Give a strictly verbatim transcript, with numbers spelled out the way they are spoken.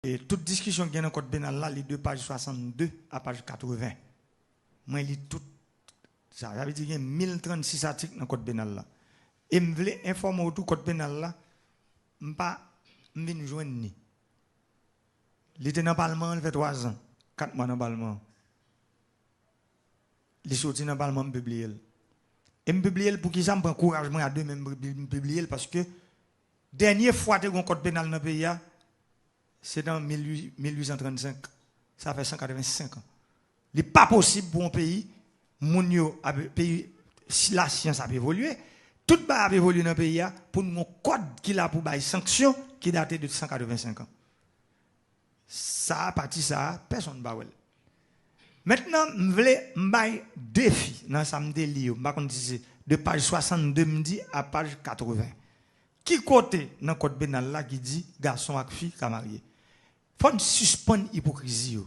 E tout diskisyon ki gen nan kòd penal la, li de paj swasannde a paj katreven. Mwen li tout sa. Sa vle di gen mil trannsis atik nan kòd penal la. E m vle enfòme w tou, kòd penal la, m pa, m vin jwenn ni. Li te nan palman an, li fè twa zan, kat mwa nan palman an. Li soti nan palman, m pibliye l. E m pibliye l pou ki sa? M pran kouraj mwen a de men, m pibli- m pibliye l paske dènye fwa te gon kòd penal nan peyi a, se nan mil uit san trannsenk. Sa fè san katrevensenk an. Li pa posib pou yon peyi, moun yo ap, peyi, si lasyans ap evolye, tout bagay ap evolye nan peyi a, pou n gon kòd ki la pou bay sanksyon ki date de san katrevensenk an. Sa a, pati sa a, pèsonn pa wè l. Mentnan, m vle m bay defi nan sa m te li yo. M pa konn si se de paj swasannde m di a paj katreven. Ki kote nan kòd penal la ki di gason ak fi ka marye? Fò n sispann ipokrizi yo.